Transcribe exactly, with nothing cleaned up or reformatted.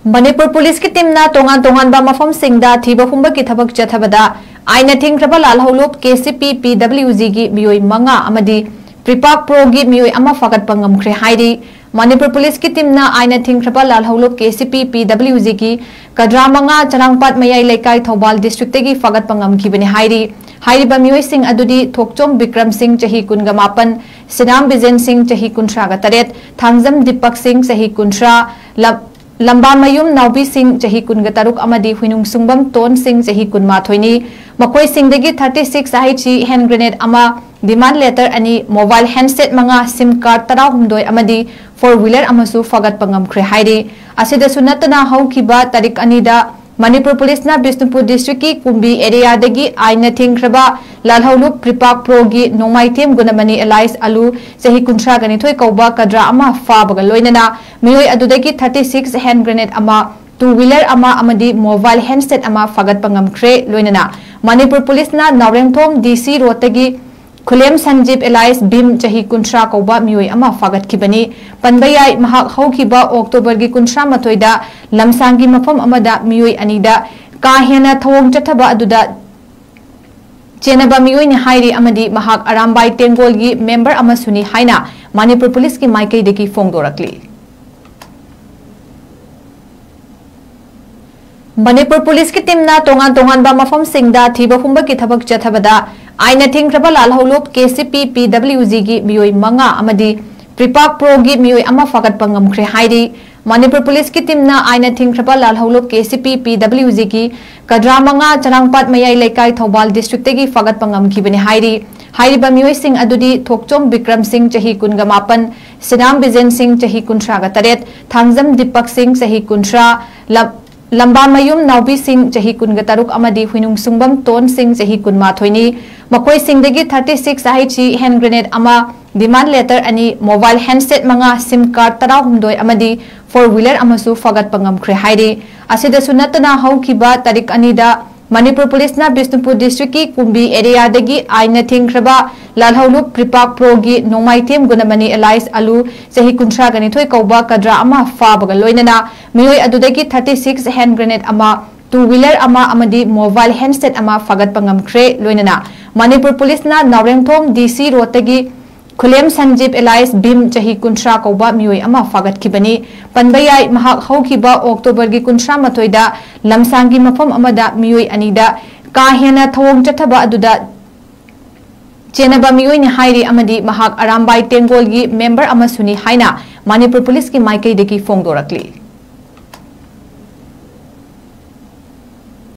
ꯃꯅꯤꯄꯨꯔ ꯄꯨꯂꯤꯁꯀꯤ ꯇꯤꯝꯅ ꯇꯣꯉꯥꯟ ꯇꯣꯉꯥꯟꯕ ꯃꯐꯝꯁꯤꯡꯗ ꯊꯤꯕ ꯍꯨꯝꯕꯒꯤ ꯊꯕꯛ ꯆꯠꯊꯕꯗ ꯑꯥꯏꯟꯅ ꯊꯤꯡꯈ꯭ꯔꯕ ꯂꯥꯜꯍꯧꯂꯨꯞ ꯀꯦ ꯁꯤ ꯄꯤ ꯄꯤ ꯗꯕ꯭ꯂꯤꯎ ꯖꯤꯒꯤ ꯃꯤꯑꯣꯏ ꯃꯉꯥ ꯑꯃꯗꯤ ꯄ꯭ꯔꯤꯄꯥꯛ ꯄ꯭ꯔꯣꯒꯤ ꯃꯤꯑꯣꯏ ꯑꯃ ꯐꯥꯒꯠꯄ ꯉꯝꯈ꯭ꯔꯦ ꯍꯥꯏꯔꯤ꯫ ꯃꯅꯤꯄꯨꯔ ꯄꯨꯂꯤꯁꯀꯤ ꯇꯤꯝꯅ ꯑꯥꯏꯟꯅ ꯊꯤꯡꯈ꯭ꯔꯕ ꯂꯥꯜꯍꯧꯂꯨꯞ ꯀꯦ ꯁꯤ ꯄꯤ ꯄꯤ ꯗꯕ꯭ꯂꯤꯎ ꯖꯤꯒꯤ ꯀꯗ꯭ꯔꯥ ꯃꯉꯥ ꯆꯔꯥꯡꯄꯥꯠ ꯃꯌꯥꯏ ꯂꯩꯀꯥꯏ ꯊꯧꯕꯥꯜ ꯗꯤꯁꯇ꯭ꯔꯤꯛꯇꯒꯤ ꯐꯥꯒꯠꯄ ꯉꯝꯈꯤꯕꯅꯤ ꯍꯥꯏꯔꯤ꯫ ꯍꯥꯏꯔꯤꯕ ꯃꯤꯑꯣꯏꯁꯤꯡ ꯑꯗꯨꯗꯤ ꯊꯣꯛꯆꯣꯝ ꯕꯤꯀ꯭ꯔꯝ ꯁꯤꯡ, ꯆꯍꯤ ꯀꯨꯟꯒ ꯃꯥꯄꯟ, ꯁꯤꯅꯥꯝ ꯕꯤꯖꯦꯟ ꯁꯤꯡ, ꯆꯍꯤ ꯀꯨꯟꯊ꯭ꯔꯥꯒ ꯇꯔꯦꯠ, ꯊꯥꯡꯖꯝ ꯗꯤꯄꯛ ꯁꯤꯡ, ꯆꯍꯤ ꯀꯨꯟꯊ꯭ꯔꯥ, ꯂꯝ-, ꯂꯝꯕꯥꯃꯌꯨꯝ ꯅꯥꯎꯕꯤ ꯁꯤꯡ, ꯆꯍꯤ ꯀꯨꯟꯒ ꯇꯔꯨꯛ ꯑꯃꯗꯤ ꯍꯨꯏꯅꯨꯡꯁꯨꯡꯕꯝ ꯇꯣꯟ ꯁꯤꯡ, ꯆꯍꯤ ꯀꯨꯟꯃꯥꯊꯣꯏꯅꯤ꯫ ꯃꯈꯣꯏꯁꯤꯡꯗꯒꯤ thirty six IC hand grenade ꯑꯃ, demand letter ꯑꯅꯤ, mobile handset ꯃꯉꯥ, SIM card ꯇꯔꯥꯍꯨꯝꯗꯣꯏ ꯑꯃꯗꯤ four wheeler ꯑꯃꯁꯨ ꯐꯥꯒꯠꯄ ꯉꯝꯈ꯭ꯔꯦ ꯍꯥꯏꯔꯤ꯫ ꯑꯁꯤꯗꯁꯨ ꯅꯠꯇꯅ ꯍꯧꯈꯤꯕ ꯇꯥꯔꯤꯛ ꯑꯅꯤꯗ ꯃꯅꯤꯄꯨꯔ ꯄꯨꯂꯤꯁꯅ ꯕꯤꯁꯅꯨꯄꯨꯔ ꯗꯤꯁꯇ꯭ꯔꯤꯛꯀꯤ ꯀꯨꯝꯕꯤ ꯑꯦꯔꯤꯌꯥꯗꯒꯤ ꯑꯥꯏꯟꯅ ꯊꯤꯡꯈ꯭ꯔꯕ ꯂꯥꯜꯍꯧꯂꯨꯞ ꯄ꯭ꯔꯤꯄꯥꯛ ꯄ꯭ꯔꯣꯒꯤ ꯅꯣꯡꯃꯥꯏꯊꯦꯝ ꯒꯨꯅꯃꯅꯤ alias ꯑꯂꯨ, ꯆꯍꯤ ꯀꯨꯟꯊ꯭ꯔꯥꯒ ꯅꯤꯊꯣꯏ ꯀꯧꯕ ꯀꯗ꯭ꯔꯥ ꯑꯃ ꯐꯥꯕꯒ ꯂꯣꯏꯅꯅ ꯃꯤꯑꯣꯏ ꯑꯗꯨꯗꯒꯤ thirty six hand grenade ꯑꯃ, two wheeler ꯑꯃ ꯑꯃꯗꯤ mobile handset ꯑꯃ ꯐꯥꯒꯠꯄ ꯉꯝꯈ꯭ꯔꯦ꯫ ꯂꯣꯏꯅꯅ ꯃꯅꯤꯄꯨꯔ ꯄꯨꯂꯤꯁꯅ ꯅꯥꯎꯔꯦꯝꯊꯣꯡ ꯗꯤ ꯁꯤ ꯔꯣꯗꯇꯒꯤ ꯈꯨꯂꯦꯝ ꯁꯟꯖꯤꯞ alias ꯚꯤꯝ, ꯆꯍꯤ ꯀꯨꯟꯊ꯭ꯔꯥ ꯀꯧꯕ ꯃꯤꯑꯣꯏ ꯑꯃ ꯐꯥꯒꯠꯈꯤꯕꯅꯤ꯫ ꯄꯟꯕ ꯌꯥꯏ, ꯃꯍꯥꯛ ꯍꯧꯈꯤꯕ ꯑꯣꯛꯇꯣꯕꯔꯒꯤ ꯀꯨꯟꯊ꯭ꯔꯥ ꯃꯥꯊꯣꯏꯗ ꯂꯝꯁꯥꯡꯒꯤ ꯃꯐꯝ ꯑꯃꯗ ꯃꯤꯑꯣꯏ ꯑꯅꯤꯗ ꯀꯥ ꯍꯦꯟꯅ ꯊꯧꯑꯣꯡ ꯆꯠꯊꯕ ꯑꯗꯨꯗ ꯆꯦꯟꯅꯕ ꯃꯤꯑꯣꯏꯅꯤ ꯍꯥꯏꯔꯤ ꯑꯃꯗꯤ ꯃꯍꯥꯛ ꯑꯔꯥꯝꯕꯥꯏ ꯇꯦꯡꯒꯣꯜꯒꯤ ꯃꯦꯝꯕꯔ ꯑꯃꯁꯨꯅꯤ ꯍꯥꯏꯅ ꯃꯅꯤꯄꯨꯔ ꯄꯨꯂꯤꯁꯀꯤ ꯃꯥꯏꯀꯩꯗꯒꯤ ꯐꯣꯡꯗꯣꯔꯛꯂꯤ꯫ ꯃꯅꯤꯄꯨꯔ ꯄꯨꯂꯤꯁꯀꯤ ꯇꯤꯝꯅ ꯇꯣꯉꯥꯟ ꯇꯣꯉꯥꯟꯕ ꯃꯐꯝꯁꯤꯡꯗ ꯊꯤꯕ ꯍꯨꯝꯕꯒꯤ ꯊꯕꯛ ꯆꯠꯊꯕꯗ ꯑꯥꯏꯟꯅ ꯊꯤꯡꯈ꯭ꯔꯕ ꯂꯥꯜꯍꯧꯂꯨꯞ ꯀꯦ ꯁꯤ ꯄꯤ ꯄꯤ ꯗꯕ꯭ꯂꯤꯎ ꯖꯤꯒꯤ ꯃꯤꯑꯣꯏ ꯃꯉꯥ ꯑꯃꯗꯤ ꯄ꯭ꯔꯤꯄꯥꯛ ꯄ꯭ꯔꯣꯒꯤ ꯃꯤꯑꯣꯏ ꯑꯃ ꯐꯥꯒꯠꯄ ꯉꯝꯈ꯭ꯔꯦ ꯍꯥꯏꯔꯤ꯫ ꯃꯅꯤꯄꯨꯔ ꯄꯨꯂꯤꯁꯀꯤ ꯇꯤꯝꯅ ꯑꯥꯏꯟꯅ ꯊꯤꯡꯈ꯭ꯔꯕ ꯂꯥꯜꯍꯧꯂꯨꯞ ꯀꯦ ꯁꯤ ꯄꯤ ꯄꯤ ꯗꯕ꯭ꯂꯤꯎ ꯖꯤꯒꯤ ꯀꯗ꯭ꯔꯥ ꯃꯉꯥ ꯆꯔꯥꯡꯄꯥꯠ ꯃꯌꯥꯏ ꯂꯩꯀꯥꯏ ꯊꯧꯕꯥꯜ ꯗꯤꯁꯇ꯭ꯔꯤꯛꯇꯒꯤ ꯐꯥꯒꯠꯄ ꯉꯝꯈꯤꯕꯅꯤ ꯍꯥꯏꯔꯤ꯫ ꯍꯥꯏꯔꯤꯕ ꯃꯤꯑꯣꯏꯁꯤꯡ ꯑꯗꯨꯗꯤ ꯊꯣꯛꯆꯣꯝ ꯕꯤꯀ꯭ꯔꯝ ꯁꯤꯡ, ꯆꯍꯤ ꯀꯨꯟꯒ ꯃꯥꯄꯟ, ꯁꯤꯅꯥꯝ ꯕꯤꯖꯦꯟ ꯁꯤꯡ, ꯆꯍꯤ ꯀꯨꯟꯊ꯭ꯔꯥꯒ ꯇꯔꯦꯠ, ꯊꯥꯡꯖꯝ ꯗꯤꯄꯛ ꯁꯤꯡ, ꯆꯍꯤ ꯀꯨꯟꯊ꯭ꯔꯥ, ꯂꯝ-, ꯂꯝꯕꯥꯃꯌꯨꯝ ꯅꯥꯎꯕꯤ ꯁꯤꯡ, ꯆꯍꯤ ꯀꯨꯟꯒ ꯇꯔꯨꯛ ꯑꯃꯗꯤ ꯍꯨꯏꯅꯨꯡꯁꯨꯡꯕꯝ ꯇꯣꯟ ꯁꯤꯡ, ꯆꯍꯤ ꯀꯨꯟꯃꯥꯊꯣꯏꯅꯤ꯫ ꯃꯈꯣꯏꯁꯤꯡꯗꯒꯤ thirty six IC hand grenade ꯑꯃ, demand letter ꯑꯅꯤ, mobile handset ꯃꯉꯥ, SIM card ꯇꯔꯥꯍꯨꯝꯗꯣꯏ ꯑꯃꯗꯤ four wheeler ꯑꯃꯁꯨ ꯐꯥꯒꯠꯄ ꯉꯝꯈ꯭ꯔꯦ ꯍꯥꯏꯔꯤ꯫ ꯑꯁꯤꯗꯁꯨ ꯅꯠꯇꯅ ꯍꯧꯈꯤꯕ ꯇꯥꯔꯤꯛ ꯑꯅꯤꯗ ꯃꯅꯤꯄꯨꯔ ꯄꯨꯂꯤꯁꯅ ꯕꯤꯁꯅꯨꯄꯨꯔ ꯗꯤꯁꯇ꯭ꯔꯤꯛꯀꯤ ꯀꯨꯝꯕꯤ ꯑꯦꯔꯤꯌꯥꯗꯒꯤ ꯑꯥꯏꯟꯅ ꯊꯤꯡꯈ꯭ꯔꯕ ꯂꯥꯜꯍꯧꯂꯨꯞ ꯄ꯭ꯔꯤꯄꯥꯛ ꯄ꯭ꯔꯣꯒꯤ ꯅꯣꯡꯃꯥꯏꯊꯦꯝ ꯒꯨꯅꯃꯅꯤ ꯑꯦꯂꯥꯏꯁ ꯑꯂꯨ ꯆꯍꯤ ꯀꯨꯟꯊ꯭ꯔꯥꯒ ꯅꯤꯊꯣꯏ ꯀꯧꯕ ꯀꯗ꯭ꯔꯥ ꯑꯃ ꯐꯥꯕꯒ ꯂꯣꯏꯅꯅ ꯃꯤꯑꯣꯏ ꯑꯗꯨꯗꯒꯤ ꯊꯥꯔꯇꯤ ꯁꯤꯛꯁ ꯍꯦꯟ ꯒ꯭ꯔꯦꯅꯦꯗ ꯑꯃ, ꯇꯨ ꯋꯤꯂꯔ ꯑꯃ ꯑꯃꯗꯤ ꯃꯣꯕꯥꯏꯜ ꯍꯦꯟꯁꯦꯠ ꯑꯃ ꯐꯥꯒꯠꯄ ꯉꯝꯈ꯭ꯔꯦ꯫ ꯂꯣꯏꯅꯅ ꯃꯅꯤꯄꯨꯔ ꯄꯨꯂꯤꯁꯅ ꯅꯥꯎꯔꯦꯝꯊꯣꯡ ꯗꯤ ꯁꯤ ꯔꯣꯗꯇꯒꯤ ꯈꯨꯂꯦꯝ ꯁꯟꯖꯤꯞ ꯑꯦꯂꯥꯏꯁ ꯚꯤꯝ ꯆꯍꯤ ꯀꯨꯟꯊ꯭ꯔꯥ ꯀꯧꯕ ꯃꯤꯑꯣꯏ ꯑꯃ ꯐꯥꯒꯠꯈꯤꯕꯅꯤ꯫ ꯄꯟꯕ ꯌꯥꯏ, ꯃꯍꯥꯛ ꯍꯧꯈꯤꯕ ꯑꯣꯛꯇꯣꯕꯔꯒꯤ ꯀꯨꯟꯊ꯭ꯔꯥ ꯃꯥꯊꯣꯏꯗ ꯂꯝꯁꯥꯡꯒꯤ ꯃꯐꯝ ꯑꯃꯗ ꯃꯤꯑꯣꯏ ꯑꯅꯤꯗ ꯀꯥ ꯍꯦꯟꯅ ꯊꯧꯑꯣꯡ ꯆꯠꯊꯕ ꯑꯗꯨꯗ ꯆꯦꯟꯅꯕ ꯃꯤꯑꯣꯏꯅꯤ ꯍꯥꯏꯔꯤ ꯑꯃꯗꯤ ꯃꯍꯥꯛ ꯑꯔꯥꯝꯕꯥꯏ ꯇꯦꯡꯒꯣꯜꯒꯤ ꯃꯦꯝꯕꯔ ꯑꯃꯁꯨꯅꯤ ꯍꯥꯏꯅ ꯃꯅꯤꯄꯨꯔ ꯄꯨꯂꯤꯁꯀꯤ ꯃꯥꯏꯀꯩꯗꯒꯤ ꯐꯣꯡꯗꯣꯔꯛꯂꯤ꯫